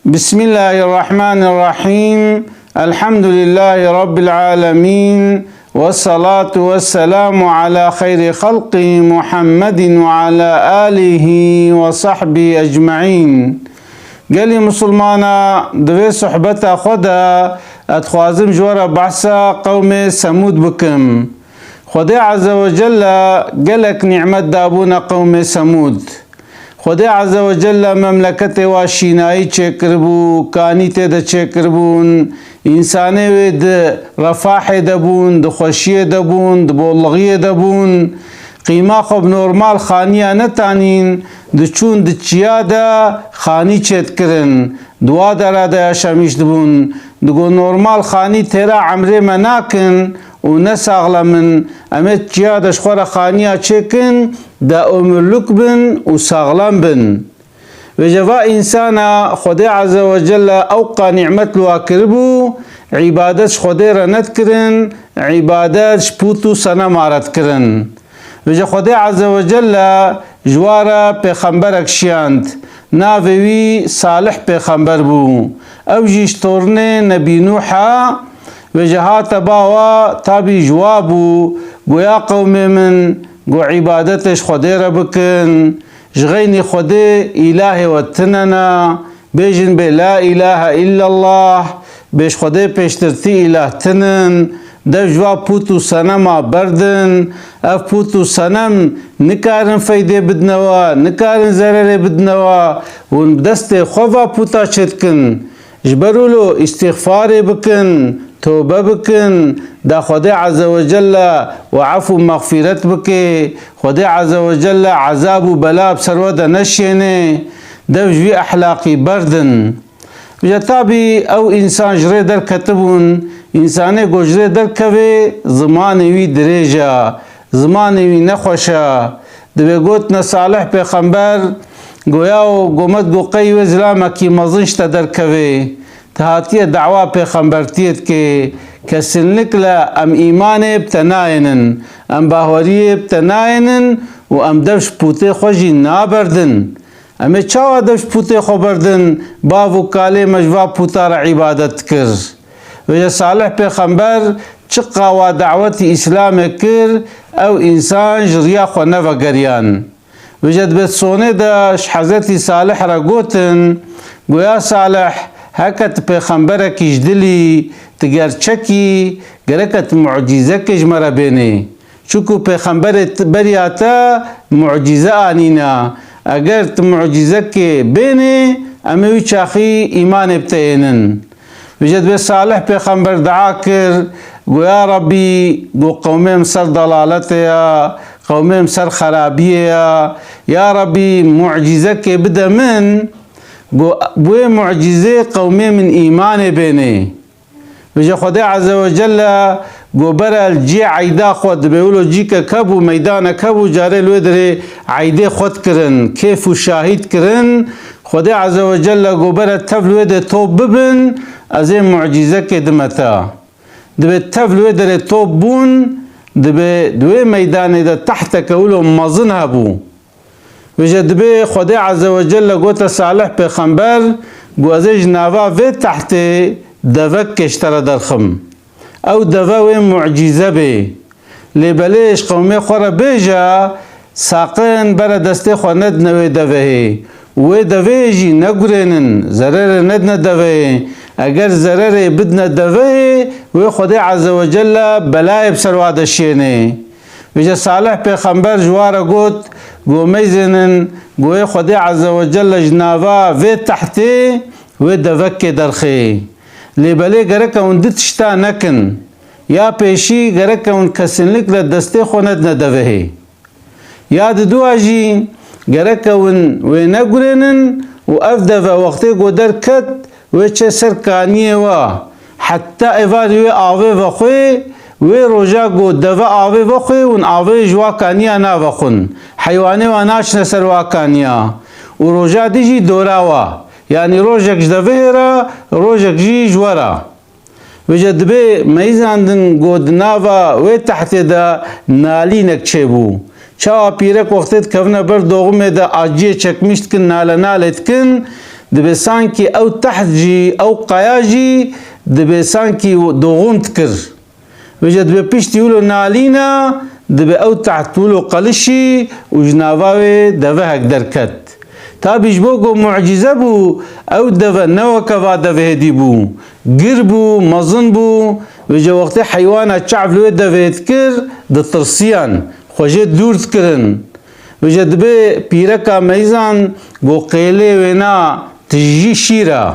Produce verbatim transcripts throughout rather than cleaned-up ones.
Bismillahirrahmanirrahim. Elhamdülillahi Rabbil alemin. Ve salatu ve selamu ala hayri halqi Muhammedin ve ala alihi ve sahbihi ecmaîn. Gelî Musulmana, di vê sohbeta xwe de ez dixwazim ji we re behsa qewmê Semûd bikim. Xwedê Azze ve Celle gelek nîmet dabûne qewmê Semûd. Xwedê Azze ve Celle memleketê wa şînayî çêkiribû, kanî tê de çêkiribûn, însanê wê di refahê de bûn, di xweşiyê de bûn, di bollixiyê de bûn. Qîma xwe bi normal xaniya netanîn, diçûn di çiya de xanî çêdikirin. Di wa dera de yaşamîş dibûn. Digo normal xanî têra emrê me nakin û ne saxlem in. Em ê çiya de ji xwe re xaniya çêkin, de omirluk bin û saxlem bin. Vêce va însana Xwedê Azze ve Celle ewqa nîmet li wa kiribû, îbadet ji Xwedê re nedikirin, îbadet ji pût û senema re dikirin. Vêce Xwedê Azze ve Celle ji wa re pêxemberek şiyand. Navê wî Salih pêxember bû. Ew jî ji tornê Nebî Nûh e. Vêce hate ba wa, tabî ji wa bû, goya qewmê min, go îbadetê ji Xwedê re bikin. Ji xeynî Xwedê îlahê we tine ne. Bêjin bê la îlahe îllallah, bê ji Xwedê pêştirtî îlah tinin, dev ji va pût û senema berdin. Ev pût û senem nikarin feydê bidine we, nikarin zererê bidine we. Hûn bi destê xwe va pûta çêdikin. Ji ber wilo îstîxfarê bikin, tobe bikin, da Xwedê Azze ve Celle we efû mexfîret bike. Xwedê Azze ve Celle ezab û bela bi ser we de neşêne. Dev ji vî ehlaqî berdin. Vêce tabî ew însan ji rê derketibûn, însanê ku ji rê derkeve, zimanê wî dirêj e, zimanê wî nexweş e. Dibê gotine Salih pêxember, goya û gomet go qey wê zilamekî mezin ji te derkeve. Te hatiye dawa pêxembertiyê dike, kesinlikle em îmanê bi te nayênin, em baweriyê bi te nayênin û em dev ji pûtê xwe jî naberdin. Em ê çawa dev ji pûtê xwe berdin, bav û kalê me ji va pûta re îbadet dikir? Vêce Salih pêxember çiqa wa dawetî Îslamê kir, ew însan ji riya xwe nevegeriyan. Vêce di bêtsonê de ji Hezretî Salih re gotin, goya Salih, heke tu pêxemberekî ji dilî, tu gerçekî, gereke tu mucîzekê ji me re bênê. Çunku pêxemberê t-, beriya te mucîze anîne. Eger tu mucîzekê bênê, em ê wî çaxî îmanê bi te ênin. Vêce dibê Salih pêxember dua kir, go ya Rabbî, go qewmê min ser dalaletê ye, qewmê min ser xerabiyê ye. Ya Rabbî, mucîzekê bide min, go bi wê mucîzê qewmê min îmanê bênê. Vêce Xwedê Azze ve Celle go bere li cihê eyda xwe, dibê wilo cîkek hebû, meydanek hebû, carê li wê derê eydê xwe dikirin, kêf û şahî dikirin. Xwedê Azze ve Celle go bere tev li wê de top bibin, ez ê mucîzekê dime te. Dibê tev li wê derê top bûn, dibê di wê meydanê de tehteke wilo mezin hebû. Vêce dibê Xwedê Azze ve Celle gote Salih pêxember, got, ez ê ji nava vê tehtê devekê ji te re derxim. Ew deve wê mucîze bê. Lê belê ji qewmê xwe re bêje, saqin bere destê xwe nedine wê devehê. Wê devê jî negurênin, zererê nedine devehê. Eger zererê bidine devehê, wê Xwedê Azze ve Celle belayê bi ser wa de şênê. Vêce Salih pêxember ji wa re got, go meyzênin, go wê Xwedê Azze ve Celle ji nava vê tehtê wê devekê derxê. Lê belê gereke hûn du tişta nekin. Ya pêşî gereke hûn kesinlikle destê xwe nedine devehê. Ya diduwa jî gereke hûn wê negurênin û ev deve wextê ku derket, wê çê ser kaniyê wa, heta êvarî wê avê vexwê, wê roja ku deve avê vexwê, hûn avê ji wa kaniya navexwin. Heywanê wa naçine ser wa kaniya. Û roja dî jî dora wa. Yanî rojek ji devehê re, rojek jî ji we re. Vêce dibê meyzandin ku di nava wê tehtê de nalînek çêbû. Çawa pîrek wextê dikevine ber doxumê de aciyê çekmîş dikin, nale nalê dikin, Dibê sankî ew teht jî, ew qaya jî dibê sankî doxûn dikir. Vêca dibê piştî wilo nalîna, dibê ew teht wilo qelişî û ji nava wê devehek derket. Tabî ji bo ku mucîze bû, ew deve ne weke va devehê dî bû. Gir bû, mezin bû. Vêca wextê heywana çav li wê devehê dikir, ditirsiyan, xwe jê dûr dikirin. Vêca dibê pîreka meyzan ku qêlê wêna tijî şîr e.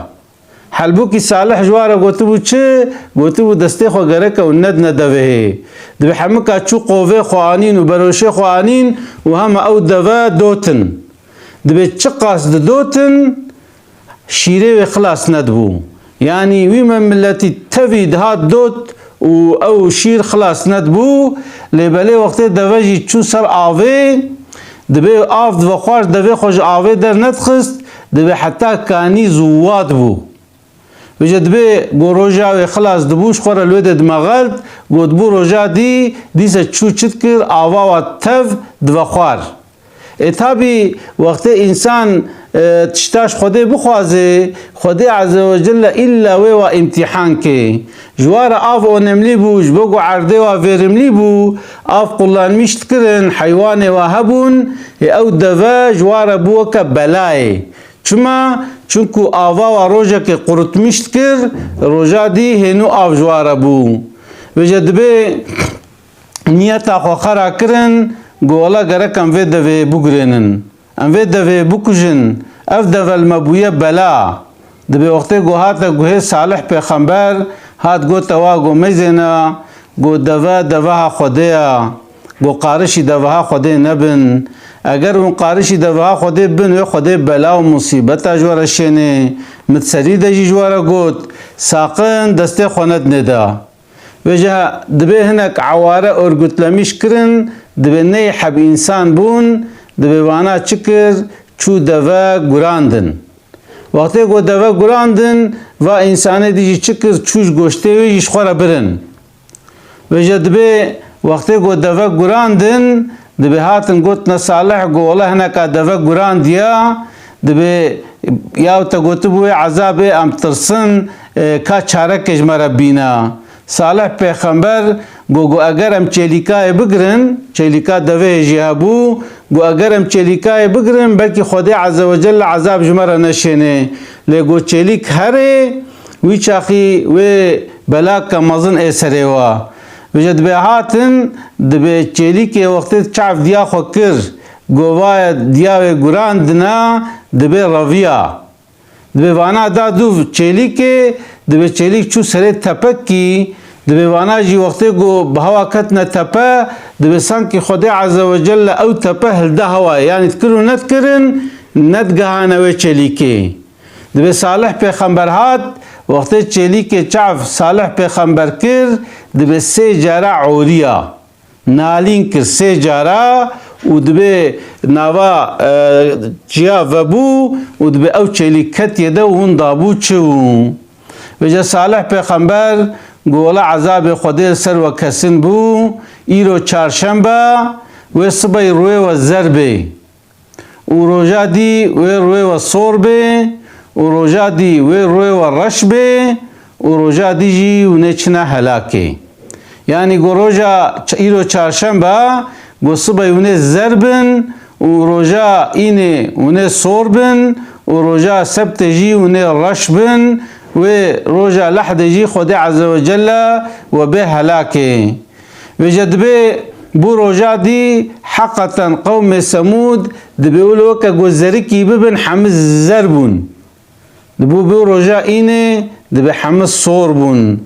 Helbûkî Salih ji wan re gotibû çi? Gotibû destê xwe gerek ew nedine devehê. Dibê hemika çû qovê xwe anîn û beroşê xwe anîn û hema ew deve dotin. Dibê çiqas didotin, şîrê wê xilas nedibû. Yanî wî me miletî tevî dihat dot û ew şîr xilas nedibû, lê belê wextê deve jî çû ser avê, dibê av divexwar, devê xwe ji avê dernedixist, dibê heta kanî zûwa dibû. Vêca dibê ku roja wê xilas dibû, ji xwe re li wê de dimexelt, ku dibû roja dî, dîse çû çi dikir, ava wa tev divexwar. Ê tabî wextê însan, e, tişta ji Xwedê bixwaze, Xwedê Azze ve Celle îlla wê wa îmtîhan ke. Ji wan re av onemlî bû, ji bo ku erdê wa verimlî bû, av kullanmîş dikirin, heywanê wa hebûn, ê ew deve ji wan re bû weke belayê. Çima? Çunku ava wa rojekê qurutmîş dikir, roja dî hênû av ji wan re bû. Vêca dibê niyeta xwe xera kirin, got, wela gerek em vê devê bigurênin. Em vê devê bikujin. Ev deve li me bûye bela. Dibê wextê ku hate guhê Salih pêxember, hat gote wa, got, meyzêne, got, deve, deveha Xwedê ye. Got, qarişî deveha Xwedê nebin. Eger hûn qarişî deveha Xwedê bin, wê Xwedê bela û musîbeta ji we re şênê. Min di serî de jî ji we re got, saqin destê xwe nedinê de. Vêca dibê hinek eware örgütlemiş kirin, dibê ney heb însan bûn, dibê vana çi kir, çû deve gurandin. Wextê ku deve gurandin, va însanê dî jî çi kir, çû ji goştê wê jî ji xwe re birin. Vêca dibê wextê ku deve gurandin, dibê hatin gotine Salih, got, wela hineka deve gurandiya, dibê ya te gotibû wê ezabê em tirsin, e, ka çarekê ji me re bîne. Salih pêxember got, got, eger em çêlîkayê bigirin, çêlîka deveyê jî hebû, got, eger em çêlîkayê bigirin, belkî Xwedê Azze ve Celle ezab ji me re neşênê. Lê got, çêlîk herê, wî çaxî wê belaka mezin ê serê we. Vêca dibê hatin, dibê çêlîkê wextê çav diya xwe kir, got, vaye diya wê gurandina, dibê reviya. Dibê vana da dûv çêlîkê, dibê çêlîk çû serê tepekî, dibê vana jî wextê ku bi hewa ketine tepe, dibê sankî Xwedê Azze ve Celle ew tepe hilda hewayê. Yanî dikir û nedikirin, nedigihane wê çêlîkê. Dibê Salih pêxember hat, wextê çêlîkê çav Salih pêxember kir, dibê sê cara oriya. Nalîn kir sê cara û dibê nava, e, çiya vebû û dibê ew çêlîk ketiye de û winda bû çi bû. Vêca Salih pêxember got, wela ezabê Xwedê li ser we kesin bû, îro çarşembe, wê sibey rûyê we zer bê. Û roja dî wê rûyê we sor bê, û roja dî wê rûyê we reş bê, û roja dî jî hûnê çine helakê. Yanî got roja ç-, îro çarşembe, got sibey hûnê zer bin, û roja înê hûnê sor bin, û roja sebtê jî hûnê reş bin, wê roja lehdê jî Xwedê Azze ve Celle we bê helakê. Vêca dibê bû roja dî heqeten qewmê Semûd dibê wilo weke ku zerikî bibin hemû zer bûn. Dibû bû roja înê dibê hemû sor bûn.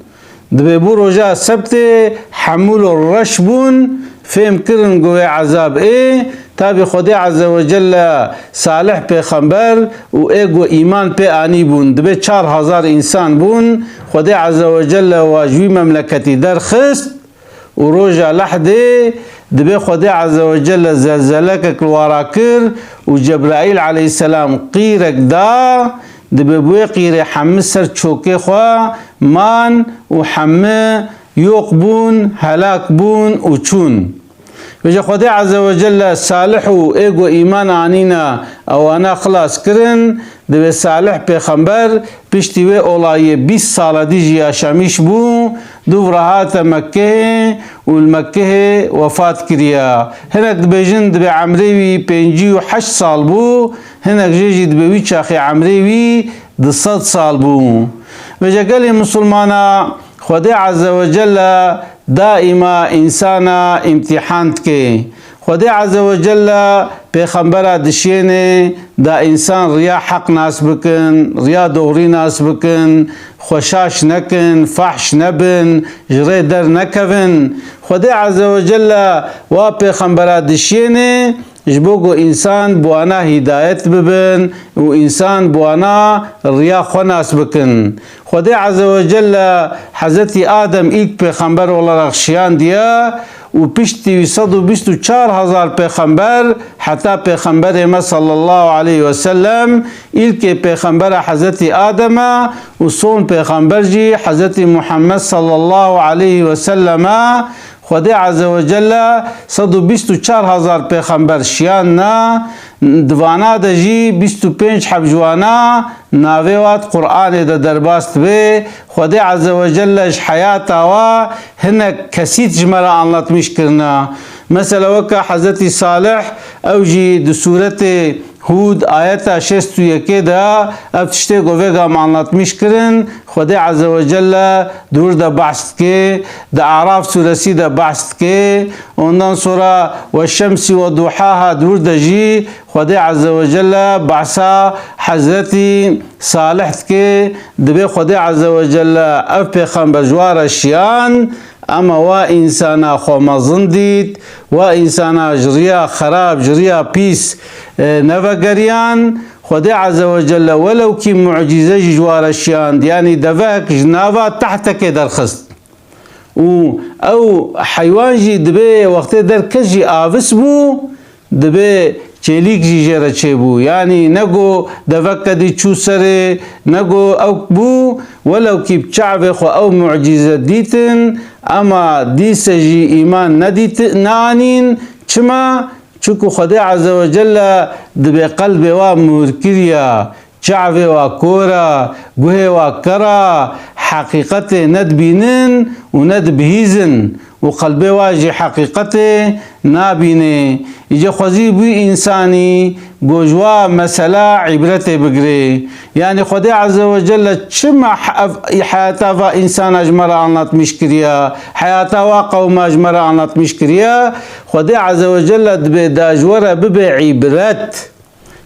Dibê bû roja sebtê hemû lo reş bûn, fêm kirin ku wê ezab ê, tabî Xwedê Azze ve Celle Salih pêxember û ê ku îman pê anî bûn, dibê çar hezar însan bûn, Xwedê Azze ve Celle wa ji wî memleketî derxist. Û roja lehdê dibê Xwedê Azze ve Celle zelzelekek li wa rakir û Cebraîl aleyhisselam qîrek da, dibê bi wê qîrê hemî ser çokê xwe man û hemî yoq bûn, helak bûn û çûn. Vêca Xwedê Azze ve Celle Salih û ê ku îman anîne ewana xilas kirin, Divê Salih pêxember piştî wê olayê bîst sala dî jî yaşamîş bû, dûv re hate Mekkehê û li Mekkehê wefat kiriya. Hinek dibêjin divê emrê wî pêncî û heşt sal bû, hinek jê jî dibê wî çaxê emrê wî du sed sal bû. Vêce gelê misilmana, Xwedê Azze ve Celle daîma însana îmtîhan dike. Xwedê Azze ve Celle pêxembera dişiyêne da însan riya heq nas bikin, riya doğrî nas bikin, xwe şaş nekin, fahş nebin, ji rê dernekevin. Xwedê Azze ve Celle wa pêxembera dişiyêne ji bo ku însan bi wana hîdayet bibin û însan bi wana riya xwe nas bikin. Xwedê Azze ve Celle Hezretî Adem ilk pêxember olarak şiyandiye û piştî wî sed û bîst û çar hezar pêxember heta pêxemberê me sallallahu aleyhi ve sellem, ilkê pêxembera Hezretî Adem e û son pêxember jî Hezretî Muhammed sallallahu aleyhi ve sellem e. Xwedê Azze ve Celle sed û bîst û çar hezar pêxember şiyanna, di vana de jî bîst û pênc heb ji wana navê wa di Qur'anê de derbas dibe. Xwedê Azze ve Celle ji heyata wa hinek kesît ji me re anlatmîş kirina. Mesela weke Hezretî Salih, ew jî di sûretê Hûd ayeta şêst û yekê de ev tiştê ku vêga me anlatmîş kirin, Xwedê Azze ve Celle di wir de behs dike, di Araf sûresî de behs dike, ondan sonra ve şemsî ve duhaha di wir de jî Xwedê Azze ve Celle behsa Hezretî Salih dike, dibê Xwedê Azze ve Celle ev pêxember ji wa re şiyan, Ema wa însana xwe mezin dît, wa însana ji riya xerab, ji riya pîs, e, nevegeriyan, Xwedê Azze ve Celle welew kî mucîze jî ji wa re şiyand, yanî devek ji nava tehtekê derxist. Û ew heywan jî dibê wextê derket jî avis bû, Dibê çêlîk jî jê re çêbû. Yanî ne go deveke dî çû serê, ne go ewk bû, welew kî bi çavê xwe ew mucîze dîtin, ema dîse jî îman nedîti-, neanîn. Çima? Çunku Xwedê Azze ve Celle dibê qelbê wa muhir kiriya. Çavê wa kor e, guhê wa ker e, heqîqetê ne dibînin û ne dibihîzin û qelbê wa jî heqîqetê nabînê. Îce xwezî bû însanî ku ji wa mesela îbretê bigirê. Yanî Xwedê Azze ve Celle çima he-, ev heyata va însana ji me re anlatmîş kiriya, heyata wa qewma ji me re anlatmîş kiriya? Xwedê Azze ve Celle dibê da ji we re bibe îbret.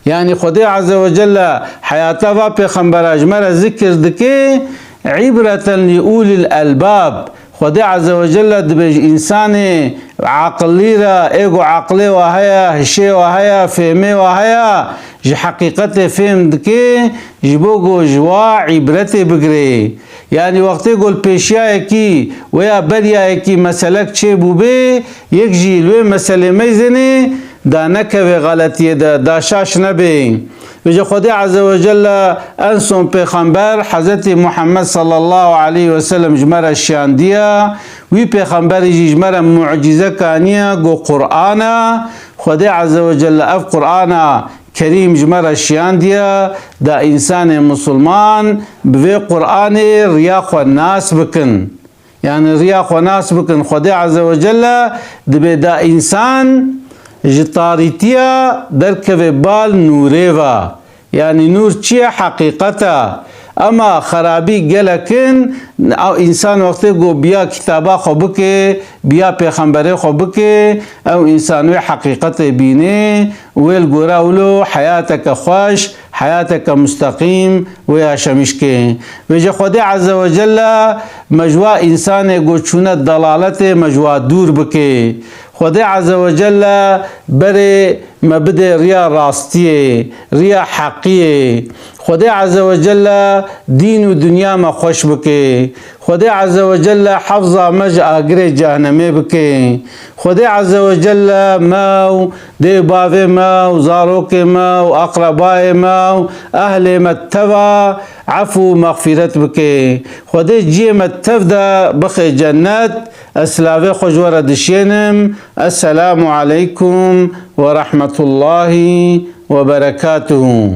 Yanî Xwedê Azze ve Celle heyata va pêxembera ji me re zikir dike, îbreten li ulil elbab. Xwedê Azze ve Celle dibê ji însanê aqilî re, ê ku aqilê wa heye, hişê wa heye, fêmê wa heye, ji heqîqetê fêm dike, ji bo ku ji wa îbretê bigirê. Yanî wextê ku li pêşiyayekî weya beriyayekî meselek çêbûbê, yek jî li wê meselê meyzênê da nekeve xeletiyê de, da şaş nebe. Vêce Xwedê Azze ve Celle en son pêxember Hezretî Muhammed sallallahu aleyhi ve sellem ji me re şiyandiye. Wî pêxemberî jî ji me re mucîze kaniye ku Qur'an e. Xwedê Azze ve Celle ev Qur'ana Kerîm ji me re şiyandiye, da însanê misilman bi vê Qur'anê riya xwe nas bikin. Yanî riya xwe nas bikin. Xwedê Azze ve Celle dibê da însan ji tarîtiya derkeve bal nûrê ve. Yanî nûr çi ye? Heqîqet e. Ema xerabî gelek in, ew însan wextê ku biya kitaba xwe bike, biya pêxemberê xwe bike, ew însan wê heqîqetê bîne, wê li gora wilo heyateke xweş, heyateke musteqîm wê yaşemîş ke. Vêce Xwedê Azze ve Celle me ji wa însanê ku çûne delaletê me ji wa dûr bike. Xwedê Azze ve Celle berê me bide riya rastiyê, riya heqiyê. Xwedê Azze ve Celle dîn û dinya me xweş bike. Xwedê Azze ve Celle hefza me ji agirê cehnemê bike. Xwedê Azze ve Celle me û dê û bavê me û zarokê me û aqrebayê me û ehlê me teva efû û mexfîret bike. Xwedê ciyê me tev de bixe cennet. Ez silavê xwe ji we re dişênim. Esselamu aleykum ve rahmetullahi ve berekatuhu.